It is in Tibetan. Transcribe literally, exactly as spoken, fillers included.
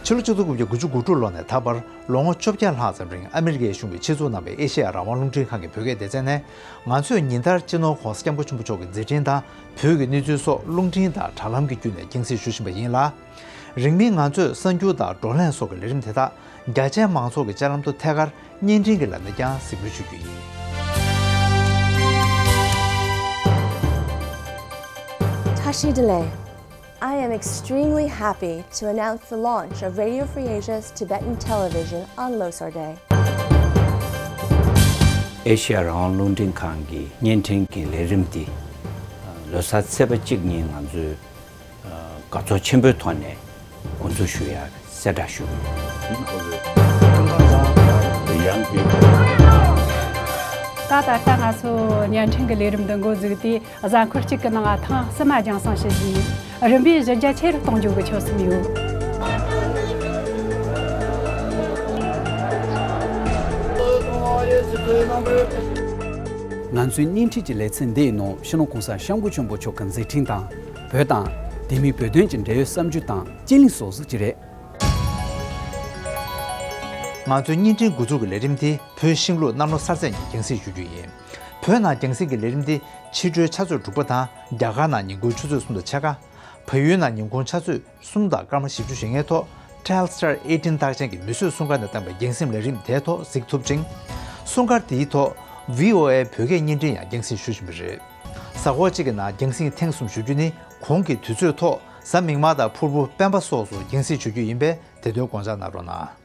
ཕྱི་ལོ་གཅིག་སྟོང་དགུ་བརྒྱ་དགུ་བཅུ་གོ་དྲུག་ལོ་ནས་ད་བར་ལོ་ངོ་བཅོ་བརྒྱ་ལྷག་ཙམ་རིང་ཨ་མི་རི་ཀའི་གཞུང་གིས་ཆེད་འཛུགས་གནང་བའི་ཨེ་ཤེ་ཡ་རང་དབང་རླུང་འཕྲིན་ཁང་གི་བོད་སྐད་སྡེ་ཚན་ནས། ང་ཚོས་ཉིན་ལྟར་སྤྱི་ནོར་༧གོང་ས་༧སྐྱབས་མགོན་ཆེན་པོ་མཆོག་གི་མཛད་འཕྲིན་དང་བོད་ཀྱི་གནས་ཚུལ་སོགས་རླུང་འཕྲིན་དང་དྲ་ལམ་གྱི་བརྒྱུད་ནས་རྒྱང་སྲིང་ཞུ་བཞིན་པ་ཡིན་ལ། རིང་མིན་ང་ཚོས་གསར་འགྱུར་དང་བགྲོ་གླེང་སོགས་ཀྱི་ལས་རིམ་དེ་དག་རྒྱ་ཆེའི་མང་ཚོགས་ཀྱི་སྤྱན་ལམ་དུ་ཐད་ཀར་བརྙན་འཕྲིན་གྱི་ལམ་ནས་ཀྱང་གཟིགས་འབུལ་ཞུ་རྒྱུ་ཡིན། Tashi Delek. I am extremely happy to announce the launch of Radio Free Asia's Tibetan television on Losar Day. ཨེ་ཤེ་ཡ་རང་དབང་རླུང་འཕྲིན་ཁང་གི་བརྙན་འཕྲིན་གྱི་ལས་རིམ་འདི་ལོ་གསར་ཚེས་པ་གཅིག་ཉིན་ང་ཚོས་དགའ་ཚོར་ཆེན་པོའི་ཐོག་ནས་འགོ་འཛུགས་ཞུ་ཡ་གསལ་བསྒྲགས་ཞུ། ད་ད་ལྟ་ང་ཚོ་བརྙན་འཕྲིན་གྱི་ལས་རིམ་འདི་འགོ་བཙུགས་ཏེ། གཟའ་འཁོར་གཅིག་གི་ནང་ཐེངས་གསུམ་མ་རྒྱང་སྲིང་བྱེད་བཞིན་ཡོད། རིམ་པས་གཞི་རྒྱ་ཆེ་རུ་གཏོང་རྒྱུ་གི་ཆོད་སེམས་ཡོད། ང་ཚོའི་བརྙན་འཕྲིན་གྱི་ལེ་ཚན་འདིའི་ནང་སྤྱི་ནོར་༧གོང་ས་༧སྐྱབས་མགོན་ཆེན་པོ་མཆོག་གི་མཛད་འཕྲིན་དང་། བོད་དང་། དེ་མིན་བོད་དོན་གྱི་འབྲེལ་ཡོད་བསམ་ཚུལ་དང་། སྤྱི་གླིང་སོགས་གཟིགས་ཀྱི་རེད། ང་ཚོའི་བརྙན་འཕྲིན་འགོ་འཛུགས་ཀྱི་ལས་རིམ་དེ་བོད་ཤིང་ལུག་གནམ་ལོ་གསར་ཚེས་ཉིན་རྒྱང་སྲིང་ཞུ་རྒྱུ་ཡིན། བོད་ནང་རྒྱང་སྲིང་གི་ལས་རིམ་དེ་ཕྱི་དྲོའི་ཆུ་ཚོད་དྲུག་པ་དང་རྒྱ་གར་ནང་ཉིན་གུང་ཆུ་ཚོད་གསུམ་དང་ཕྱེད་ཀ། བལ་ཡུལ་ནང་ཉིན་གུང་ཆུ་ཚོད་གསུམ་དང་སྐར་མ་བཞི་བཅུ་ཞེ་ལྔའི་ཐོག Telstar eighteen རྟགས་ཅན་གྱི་མིས་བཟོས་སྲུང་སྐར་ནས་བཏང་བའི་རྒྱང་སྲིང་ལས་རིམ་དེའི་ཐོག་གཟིགས་ཐུབ་ཅིང་། སྲུང་སྐར་དེའི་ཐོག་བྷི་ཨོ་ཨེ་བོད་སྐད་བརྙན་འཕྲིན་ཡང་རྒྱང་སྲིང་ཞུ་བཞིན་པ་རེད། གཟའ་འཁོར་གཅིག་གི་ནང་རྒྱང་སྲིང་ཐེངས་གསུམ་ཞུ་རྒྱུ་ནི། གོང་གི་དུས་ཚོད་ཐོག་གཟའ་མིག་དམར་དང་ཕུར་བུ་སྤེན་པ་སོགས་སུ་རྒྱང་སྲིང་ཞུ་རྒྱུ་ཡིན་པས། དེ་དོན་དགོངས་འཇགས་གནང་རོགས་གནང་།